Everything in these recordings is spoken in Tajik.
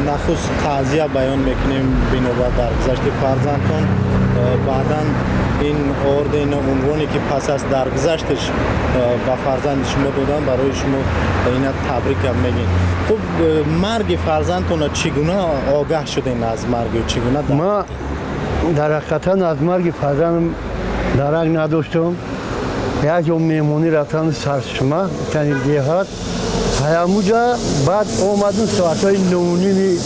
Нахуст таъзия баён мекунем бинобар даргузашти фарзандтон. Баъдан ин орден, унвоне ки пас аз даргузашташ ба фарзанди шумо доданд, барои шумо ина табрикам мегӯем. Хуб, марги фарзандтона чӣ гуна огаҳ шудем, аз марги чӣ гуна? Ма дар ҳақиқатан аз марги фарзандам дарак надоштам. Як ҷо меҳмонӣ рафтам, Сарчашма тани деҳат ҳаямуҷа. Баъд омадам соатҳои 9:30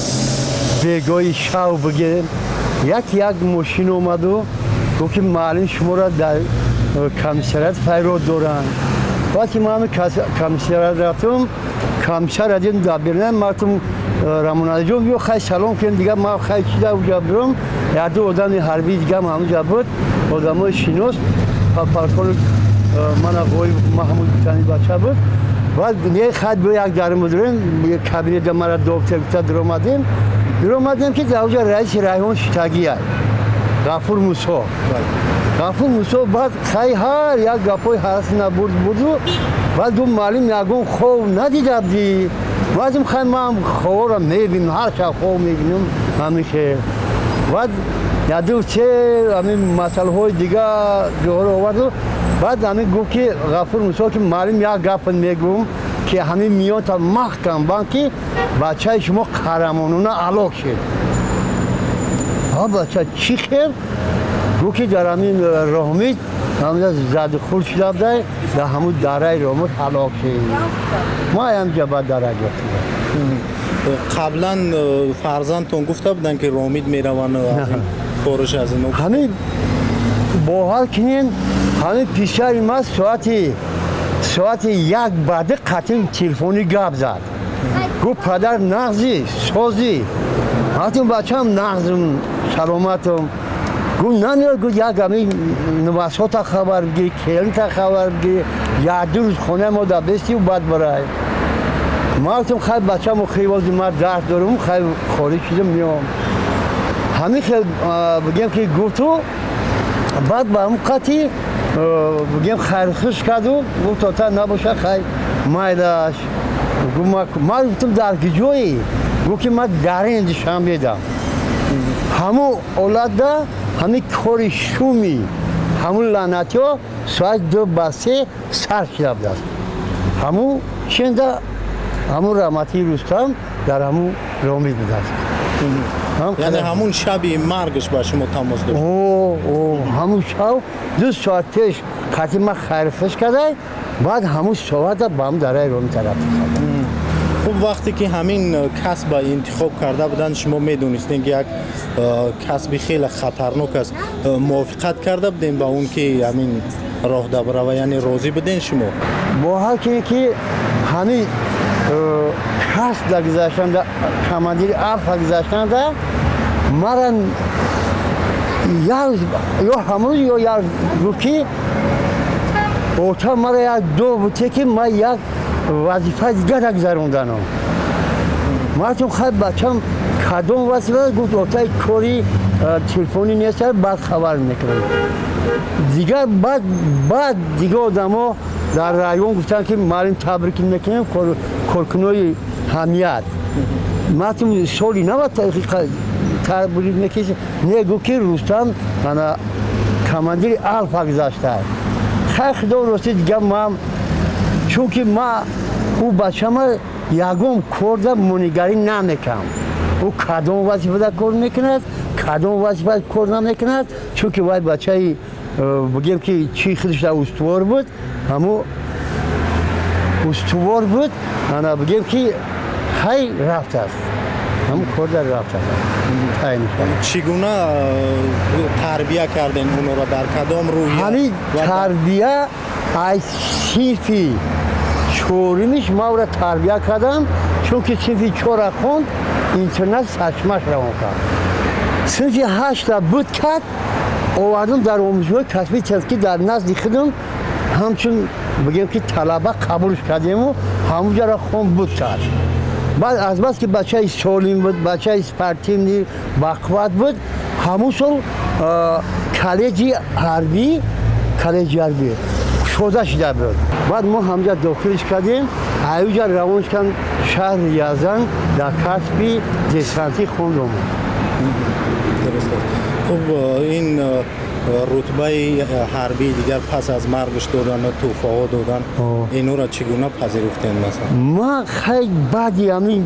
бегоҳи шав бигирем, як мошин омаду гуфт, ки муаллим, шуморо дар комиссарият фарёд доранд. Вақте ман комиссарият рафтам, комиссар дидем дар берунам. Мартум Рамоналиҷон, биё, хай, салом кунем. Дига ман хай чида уҷа биром, якду одами ҳарбии дигам ҳамуҷа буд, одамои шинос, полковник мана Ғоиб Маҳмуд гуфтани бача буд. Баъд не, хай, биё, як дарм будурем кабинета. Мара доктор гуфта дуромадем, ки дар уҷа раиси район шитагия, Ғафур Мусо. Ғафур Мусо баъд хай ҳар як гапҳои ҳарасина бурд бурду баъд гуфт: «Муаллим, ягон хов надидабдӣ?» Баъдим хай, ман ховора мебинам, ҳар шаб хов мебинам ҳамин хел. Баъд яду се ҳамин масъалаҳои дига ҷоҳоро оварду. Баъд ҳамин гуфт, ки Ғафур Мусо, ки муаллим, як гап мегӯм, ки ҳамин миёнта маҳкам банд, ки бачаи шумо қаҳрамонона ҳалок шуд. Ҳа, бача чӣ хел? Гуфт, ки дар ҳамин Роҳмид ҳамин заду хурд шуда будай, дар ҳамун дараи Роҳмид ҳалок шуд. Ма ҳамҷа баъд дара гирифтем. Қаблан фарзандтон гуфта буданд, ки Ромид мераванд, аз ин кораш, аз ин? Ҳамин бовар кунен, ҳамин писари ман соати 1 баъди қатъи телефонӣ гап зад, гуфт: «Падар, нағзи, созӣ?» Ҳатум: «Бачам, нағзм, саломатам». Гуфт: «Намеёд». Гуфт: «Як ҳамин нувасҳота хабар бигир, келинта хабар бигир, як-ду рӯз хонаи мо дар бестию баъд барай». Ман гуфтам: «Хай, бачамо, хивози ман дарс дорум, хай, хориҷ шудам, меом». Ҳамин хел бигем, ки гуфту баъд ба ҳамн қати бигем хайрхуш карду гуфт: «Ота, набоша, хай, майлаш». Ман гуфтам: «Дар куҷоӣ?» Гуфт, ки ман дар ин Душанбедам. Ҳамун ҳолатда ҳамин кори шуми ҳамун лаънатиҳо соати 2 ба 3 сар шуда будааст. Ҳамун ченда ҳамун раҳматии Рустам дар ҳамун Ромид будааст. Яъне ҳамун шаби маргаш ба шумо тамос дошт? Ҳамун шаб 2 соат пеш қати ман хайрхуш кардай, баъд ҳамун соата ба ҳам дараи Роми тараф. Хуб, вақте ки ҳамин касба интихоб карда буданд, шумо медонистем, ки як касби хеле хатарнок аст. Мувофиқат карда будем ба он, ки ҳамин роҳ дабарава, яъне розӣ будем шумо? Бо ҳар ки ҳамин касб да гузаштанда, командири Алфа гузаштанда, мара ё ҳамрӯз, ё як гуфт, ки ота, мара як ду буте, ки ман як вазифаи дигара гузаронданам. Ман гуфтам: «Хай, бачам, кадом вазифа?» Гуфт: «Отаи, кори телефонӣ нест, баъд хабар мекунам». Дигар баъд дига одамо дар район гуфтанд, ки муаллим, табрик мекунем, коркунои ҳамият. Ман гуфтам: «Соли нава табрик мекунем?» Не, гуфт, ки Рустам ана командири Алфа гузашта. Хай, худо рости, дига ман чунки ма ӯ бачама ягон корда монигарӣ намекунам, ӯ кадом вазифада кор мекунад, кадом вазифа кор намекунад, чунки вай бачаи бигем, ки чӣ худаш устувор буд, ҳамун устувор буд. Ана бигем, ки хай, рафтааст, ҳамун кор дар рафтааст. Чӣ гуна тарбия кардем онро, дар кадом рӯҳия? Ҳамин тарбия аз синфи чорумиш ма ӯра тарбия кардам, чунки синфи чора хонд, интернат Сарчашмаш равон кард. Синфи ҳашта буд кард, овардам дар омӯзгоҳи касбии техникӣ, дар назди худам ҳамчун бигем, ки талаба қабулш кардему ҳамуҷаро хон, буд кард. Баъд азбас ки бачаи солим буд, бачаи спортивный, бақувват буд, ҳамун сол коллеҷи ҳарбӣ кушода шуда буд. Баъд мо ҳамҷа дохилш кардем. Аюҷа равон шудам шаҳри Рязан, дар касби десантӣ хондам. Дуруст аст. Хуб, ин рутбаи ҳарбии дигар пас аз маргаш додану тӯҳфаҳо додан, инҳоро чӣ гуна пазируфтем, масалан? Ман хай баъди ҳамин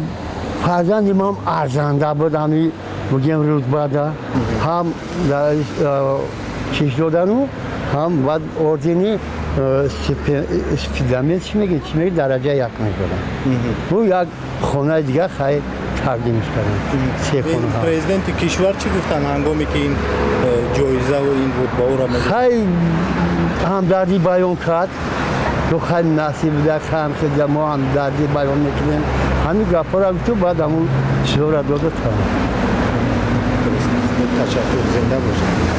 фарзанди ман арзанда буд, ҳами бугем рутбада ҳам чиз додану ҳам баъд ордени спидамет чӣ меги, чӣ меги, дараҷа як медодам. Бу як хонаи дигар хай тақдимш кардам, се хона. Президенти кишвар чӣ гуфтанд, ҳангоме ки ин ҷоизаву ин рутбаҳоро? Хай, ҳамдардӣ баён кард, ду хай насиб буда, хай хеда мо ҳамдардӣ баён мекунем, ҳамин гапҳоро гуфту, баъд ҳамун чизҳоро доду, тамом. Ташаккур, зинда бошед.